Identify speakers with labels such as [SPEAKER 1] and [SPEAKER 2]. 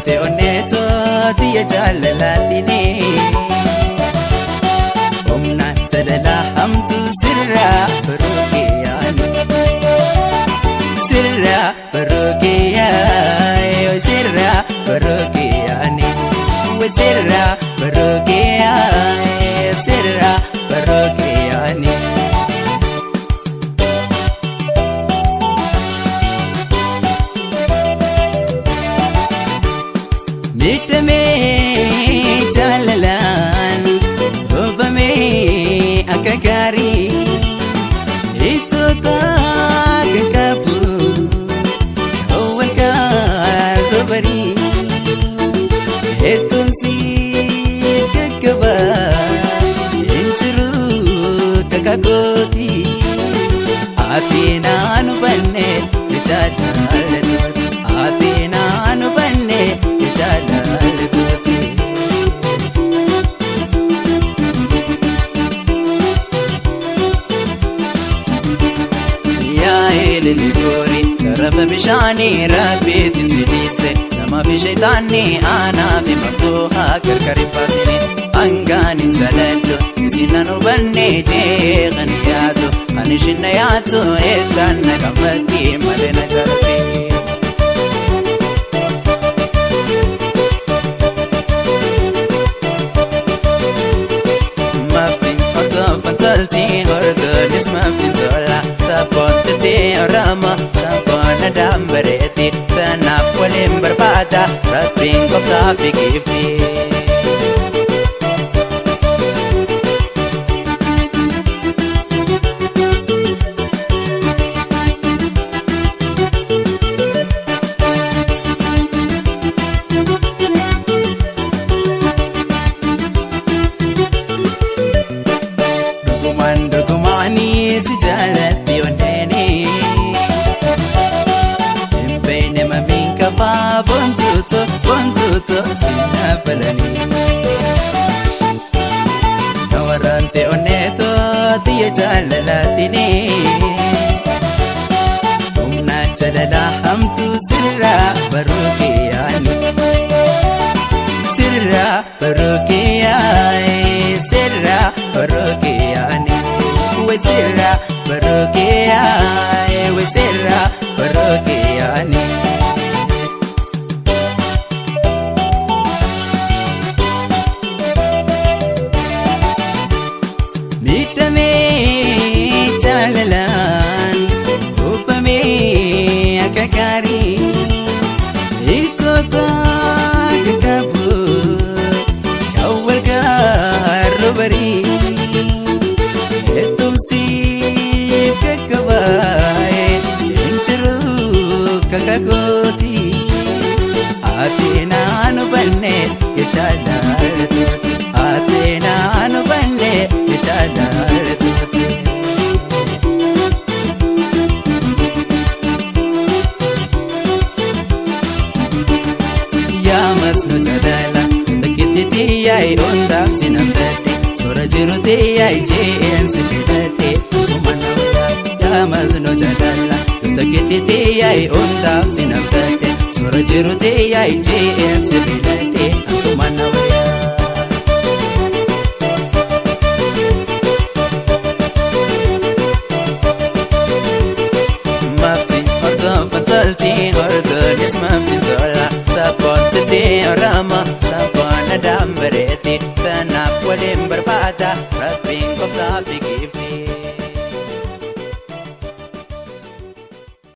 [SPEAKER 1] Waraante onneetoo xiyya jaalalaatini. Humna jaalalaa hamtuu sirraa baruu yaani. Sirraa baruu yaani. Sirraa baruu yaani. Sirraa baruu yaani. Sirraa baruu yaani. Miidhamee jaalalaan hubamee akka gaarii ittoota qaqqabu wal barii hedduun si qaqqaba hin jiru kakakooti ati naan hubanne jaallattooti ati naan hubanne jaallattooti. Liligoori garafa bishaanii rabbiitiin si dhiise namaa fi shayitaanni aanaa fi maftuuhaa gargari baasini hangaan hin jaaladhu isin nan hubanne jeeqan yaadu kan ishin na yaatu eetaan na qabbatti malee na jaalatti. Maftiin hordofan tolti hordonis maftiin tola. Sabboontitti Oromoo sabboona dambareetti tanaaf waliin barbaada rabbiin gooftaa fi giifti. Dhugumaan dhugumaanii si jaalatti onneeni. Hin beekne mamiin qabaa bontuutu bontuutu si naafalanii. Na waraante onneetoo xiyya jaalalaatini. Humna jaalalaa hamtuu sirraa baruu kiyyaani. Sirraa baruu kiyyaani. Sirraa baruu kiyyaani. Sirraa baruu kiyyaani. Sirraa baruu kiyyaani. Miidhamee jaalalaan hubamee akka gaarii ittoota qaqqabu kan wal gaarru barii hedduumsiif qaqqabaa'e hin jiru kakakooti ati naan hubanne jaallattooti ati naan hubanne jaallattooti. Yaamas nu jaalala takkitti xiyyaa'e hundaaf si namtadhe soora jiru xiyyaa'e jeen si fidadhe suma namta. Yaamas nu jaalala takkitti xiyyaa'e hundaaf si namtadhe soora jiru xiyyaa'e jeen si fidadhe suma namta. Maftiin hordofan tolti hordonis maftiin tola sabboontitti Oromoo sabboona dambareetti tanaaf waliin barbaada rabbiin gooftaa fi giifti.